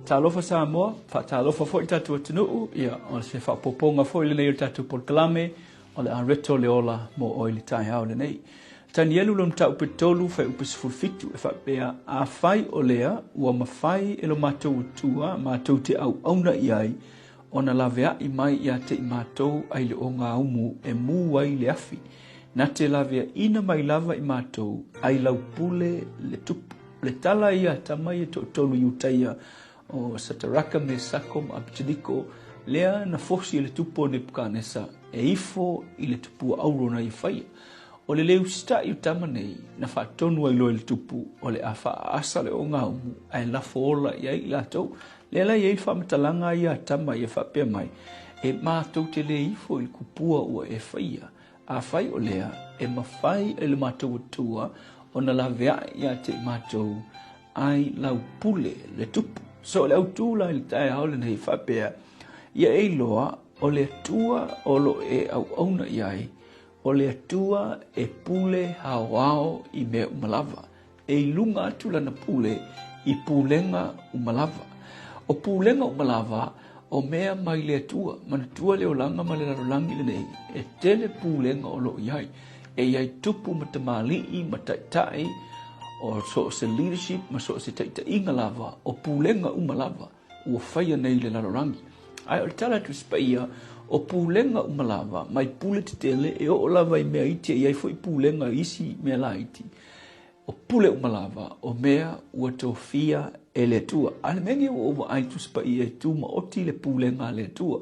Talofa Samoa, faatalofa foi le tatou atunuu, ia o se faaopoopoga foi lenei o le tatou polokalame o le Areto le Ola mo oe i le taeao lenei. Tanielu lona mataupu e 3 fuaiupu 17 e faapea, Afai o lea ua mafai e lo matou Atua matou te auauna i ai, ona laveai mai ia te i matou ai le ogaumu e mu ai le afi, na te laveaina mai lava i matou ai lau pule le tupu. O le tala ia a tama ia e toatolu Iutaia o Sataraka, Mesako ma Apeteniko, lea na fosi e le tupu o Nepukanesa e ifo i le tupua auro na ia faia. O le le usitai o tama nei, na faatonu ai loa e le tupu o le a faaasa le ogaumu ae lafo ola i ai i latou. Lea la e i ai le faamatalaga ia a tama ia faapea mai, E matou te le ifo i le kupua ua e faia. Afai o lea, e mafai e le matou Atua ona laveai ia te i matou ai lau pule le tupu. So o le autu la i le taeao lenei faapea, ia e iloa o le Atua o lo o e auauna i ai, o le Atua e pule aoao i mea uma lava. E i luga atu lana pule i pulega uma lava. O pulega uma lava, o mea mai le Atua. Manatua le olaga ma le lalolagi lenei, e tele pulega o lo o i ai. E i ai tupu ma tamalii ma taitai, o so o se leadership ma so o se taitaiga lava, o pulega uma lava ua faia nei i le lalolagi. Ae o le tala a Tusi Paia, o pulega uma lava, mai pule tetele e oo lava i mea iti, e i ai foi pulega i isi mea laiti, o pule uma lava, o mea ua tofia e le Atua. A o le mea lenei ua ou vaai i le Tusi Paia e tumaoti le pulega a le Atua.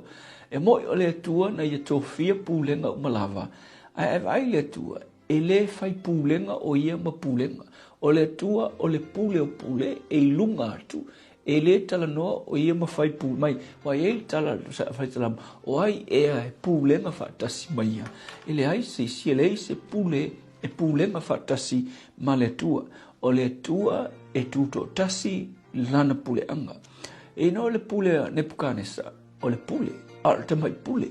E moni o le Atua na ia tofia pulega uma lava, ae a vaai i le Atua, e le fai pulega o ia ma pulega. O le Atua o le pule o pule e i luga atu, e le talanoa o ia ma fai pule mai. Ua i ai le tala a le Faisalama, o ai ea e pulega faatasi ma ia? E leai se isi, e leai se pule e pulega faatasi ma le Atua. O le Atua e tutoatasi lana puleaga. E inoa le pule a Nepukanesa, o le pule, a o le tamai pule.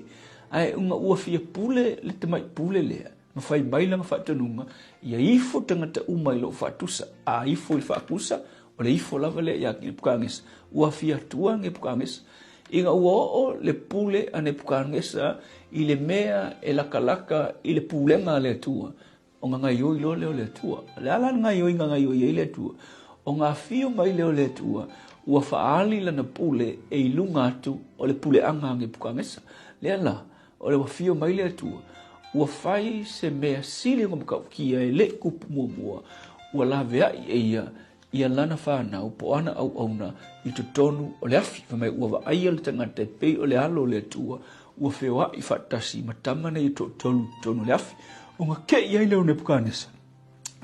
Ae una ua fia pule le tamai pule lea, ma fai mai lana faatonuga, ia ifo tagata uma i lou faatusa. A ifo i le faatusa, o le ifo lava lea ia Nepukanesa. Ua fia atua Nepukanesa. Ina ua oo le pule a Nepukanesa i le mea e lakalaka i le pulega a le Atua, ona gaioi loa lea o le Atua. O le a la le gaioiga e gaioi ai le Atua? Ona afio mai lea o le Atua, ua faaali lana pule e i luga atu o le puleaga a Nepukanesa. Lea la, o le ua afio mai le Atua, ua fai se mea sili ona matautia e le i tupu muamua, ua laveai e ia ia lana fanau po o ana auauna i totonu o le afi. Fai mai ua vaaia le tagata e pei o le alo o le Atua, ua feoai faatasi ma tama nei e toatolu i totonu o le afi. Ona kei ai lea o Nepukanesa,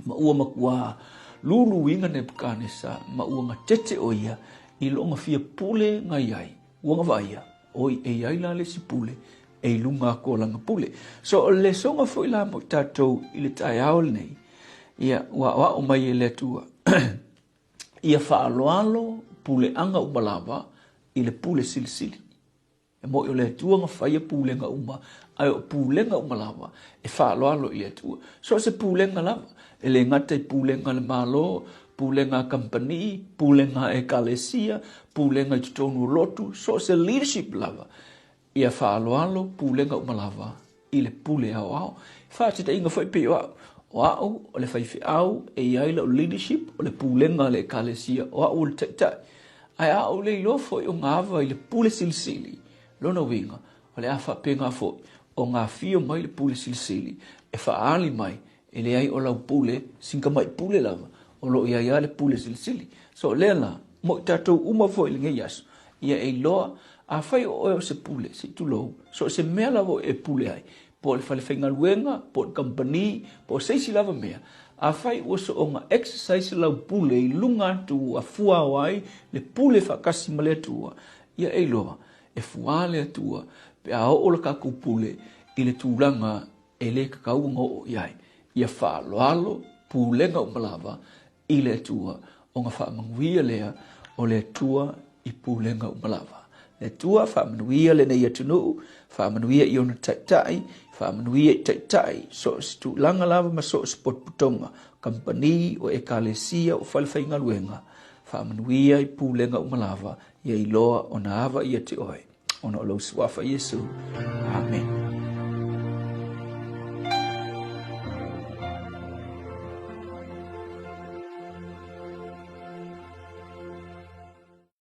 ma ua matua luluina Nepukanesa, ma ua gatete o ia i lona fia pule na i ai. Ua na vaaia, oi, e i ai la le isi pule e i luga atu o lana pule. So, o le lesoga foi la mo i tatou i le taeao lenei, ia, ua aoao mai e le Atua, ia faaaloalo puleaga uma lava i le pule silisili. E moni o le Atua na faia pulega uma, ae o pulega uma lava e faaaloalo i le Atua. So o se pulega lava, e le gata i pulega a le Malo, pulega a kamupani, pulega a ekalesia, pulega i totonu o lotu, so o se leadership lava, ia faaaloalo pulega uma lava i le pule aoao. Faataitaiga foi pei o au, o au o le faifeau e i ai lau leadership o le pulega a le ekalesia, o au o le taitai. Ae a ou le iloa foi o gava i le pule silisili, lona uiga, o le a faapena foi ona afio mai le pule silisili e faaali mai e leai o lau pule, sina tamai pule lava, o lo o i ai lava le pule silisili. So o lea la, mo i tatou uma foi i lenei aso, ia e iloa, afai o oe o se pule, se i tulou, so o se mea lava o e pule ai, po o le fale faigaluega, po o le kamupani, po o se isi lava mea, afai ua soona exercise lau pule i luga atu ua fuao ai le pule faatasi ma le Atua, ia e iloa, e fuā le Atua pe a oo le tatou pule i le tulaga e le tatau ona oo i ai. Ia faaaloalo pulega uma lava i le Atua, ona faamanuia lea o le Atua i pulega uma lava. Le Atua faamanuia lenei atunuu, faamanuia i ona taitai, faamanuia i taitai, so o se tulaga lava ma so o se potopotoga, kamupani, o ekalesia, o falefaigaluega. Faamanuia i pulega uma lava, ia iloa ona ava ia te oe, ona o lou suafa Iesu. Amene.